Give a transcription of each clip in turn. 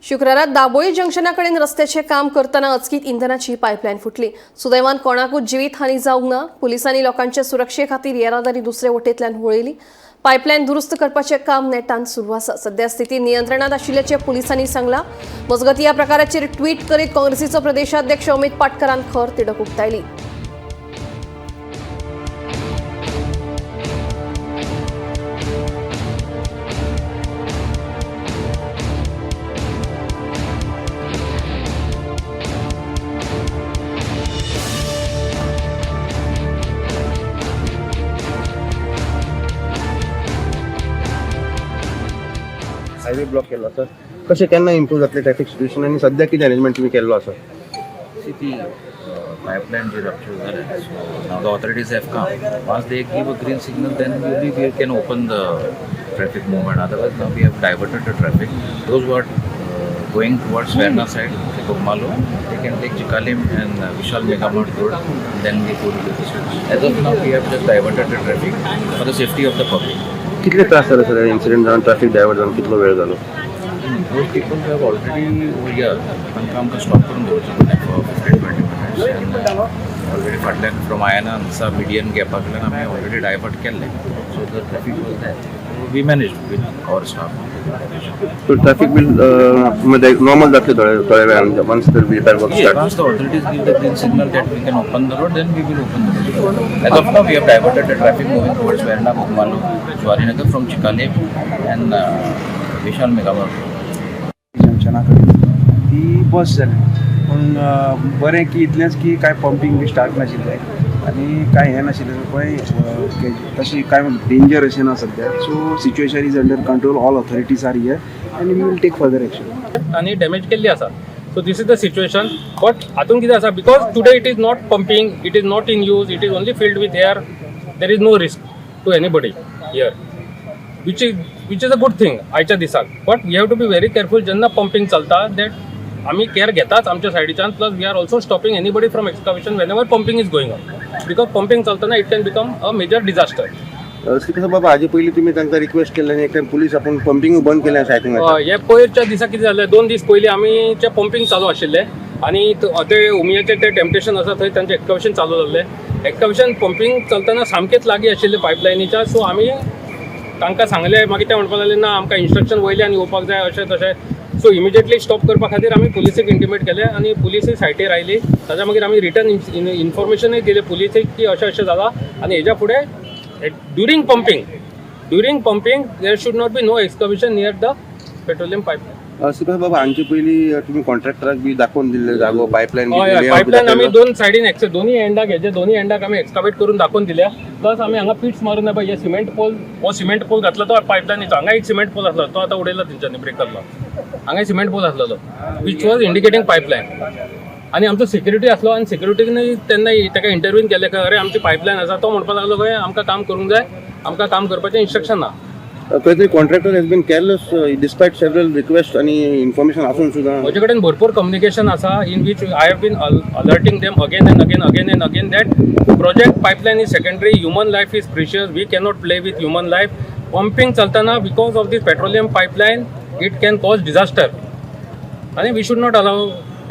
शुक्रारा दाबोळी जंक्शना कडेन रस्त्याचें काम करतना अचकीत इंधनाची पायपलायन फुटली. सुदैवान कोणाकूच जिवीत हानी जावंक ना. पुलिसांनी लोकांचे सुरक्षे खातीर येरादारी दुसरे वटेंतल्यान वळयली. पायपलायन दुरुस्त करपाचें काम नेटान सुरू आसा. सध्या स्थिती नियंत्रणात आशिल्ल्याचें पुलिसांनी सांगलां. मजगतीं, ह्या प्रकाराचेर ट्वीट करीत काँग्रेसीचो प्रदेशाध्यक्ष अमित पाटकरान खर तिडक उक्तायली. हायवे ब्लॉक केल्लो आसा, कशें केन्ना इम्प्रूव जातलें ट्रॅफिक सिट्युएशन आनी सद्या कितें अरेंजमेंट तुमी केल्लो आसा? See, the pipeline J rupture झाले, so now the authorities have come. Once they give a green signal, then only we can open the traffic movement. Otherwise, now we have diverted the traffic. Those who are going towards Verna side, the Bogmalo, they can take Chikalim and Vishal Megamart Road, then we go to the station. As of now, we have just diverted the traffic for the safety of the public. कितले त्रास जाले sir incident जावन, traffic divert जावन कितलो वेळ जालो? Those people who have already over here, तांकां आमकां स्टॉप करून दवरचें पडलें for 15-20 minutes and already फाटल्यान फ्रॉम आयना आसा मिडियन गॅपा कडल्यान आमी ऑलरेडी डायवर्ट केल्लें, so the traffic was there, we manage with our staff. So traffic will normal जातलें थोड्या थोड्या वेळान once the repair work start? Once the authorities give the green signal that we can open the road, then we will open the road. As of now, we have diverted the traffic moving towards Verna, Bogmalo, Zuarinagar from Chicalim and Vishal Megamart. जंक्शना कडेन ती बस जाली, पूण बरें की इतलेंच की कांय pumping बी start नाशिल्लें आनी कांय हें नाशिल्लें पळय, तशी कांय डेंजर अशें ना सद्या. So situation is under control. All authorities are here and we will take further action. आनी डॅमेज केल्ली आसा. So this is the situation, but हातून कितें आसा, because today it is not pumping, it is not in use, it is only filled with air, there is no risk to anybody here, which is a good thing आयच्या दिसाक. But we have to be very careful जेन्ना pumping चलता, that आमी care घेताच आमच्या सायडीच्यान, plus we are also stopping anybody from excavation whenever pumping is going on, because pumping चलतना it can become a major disaster. कसं बाबा, हाजे पयलीं तुमी तांकां रिक्वेस्ट केल्लें आनी एक टायम पुलीस आपूण पंपिंगूय बंद केलें अशें आयकूंक येता. हे पयरच्या दिसा कितें जालें, 2 दीस पयलीं आमीचे पंपींग चालू आशिल्लें आनी ते उमियाचे ते टेम्पटेशन आसा थंय तांचें एक्सकवेशन चालू जाल्लें. एक्सकवेशन पंपींग चलतना सामकेंच लागीं आशिल्लें पायपलायनीच्या. सो आमी तांकां सांगलें, मागीर ते म्हणपाक लागले, ना, आमकां इन्स्ट्रक्शन वयल्यान येवपाक जाय, अशें तशें. सो इमिजिएटली स्टॉप करपा खातीर आमी पुलिसेक इंटिमेट केलें आनी पुलिसूय सायटीर आयली. ताच्या मागीर आमी रिटर्न इन्फॉर्मेशनूय दिलें पुलिसेक की अशें अशें जालां आनी हेज्या फुडें during pumping there should not be no excavation near the petroleum pipeline. Sriprasad बाबा, हांचे पयलीं तुमी कॉन्ट्रॅक्टराक बी दाखोवन दिल्ले जागो, पायपलायन? हय, पायपलायन आमी दोन सायडीन एक्स दोन्ही एंडाक, हेजे दोन्ही एंडाक आमी एक्सकावेट करून दाखोवन दिल्या. प्लस आमी हांगा पिट्स मारून पळय, हे सिमेंट पोल, हो सिमेंट पोल घातला तो पायपलायनीचो. हांगा एक सिमेंट पोल आसलो, तो आतां उडयला तेंच्यांनी ब्रेकरलो. हांगा सिमेंट पोल आसलेलो which was indicating pipeline. आनी आमचो सिक्युरिटी आसलो आनी सिक्युरिटीन तेन्ना ताका इंटरव्यून केलें खंय, अरे, आमची पायपलायन आसा. तो म्हणपाक लागलो खंय, आमकां काम करूंक जाय, आमकां काम करपाचें इन्स्ट्रक्शन ना. खंय तरी contractor has been careless despite several request आनी इन्फॉर्मेशन आसून सुद्दां. म्हजे कडेन भरपूर कम्युनिकेशन आसा in which I have been alerting them again and again, again and again that project pipeline is secondary, human life is precious, we cannot play with human life. Pumping चलतना because of this petroleum pipeline it can cause disaster आनी we should not allow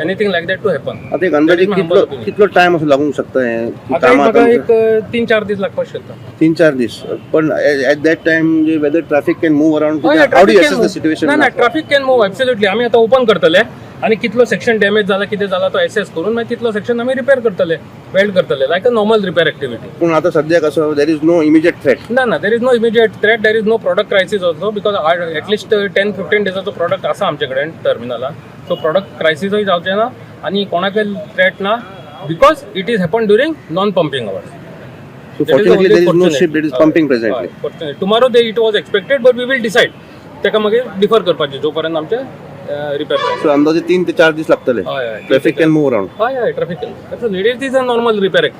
anything like that to happen. आतां एक अंदाजे कितलो कितलो time असो लागूंक शकता हें आतां एक कामां? म्हाका एक 3-4 दीस लागपाक शकता. 3-4 दीस, पण at that time whether traffic can move around, how do assess the situation? ना ना, traffic can move absolutely. आमी आतां ओपन करतले आनी कितलो सेक्शन डॅमेज जाला, कितें जाला तो एसेस करून मागीर तितलो सेक्शन आमी रिपेर करतले, वेल्ड करतले, like a normal repair activity. पूण आतां सद्याक असो there is no immediate threat? ना ना, there is no immediate threat. There is no product crisis also, because at least 10-15 डेजाचो product आसा आमचे कडेन टर्मिनलान. सो प्रोडक्ट क्रायसीसूय जावचें ना आनी कोणाकय थ्रेट ना, because it is happen during non pumping hours. So fortunately there is no ship that is pumping presently. Tomorrow they it was expected, but we will decide ताका मागीर डिफर करपाचें जो पर्यंत आमचे रिपेर जायना. सो अंदाजे 3 ते 4 दीस लागतले. हय हय traffic can move around? हय हय, traffic, it is a normal repair activity.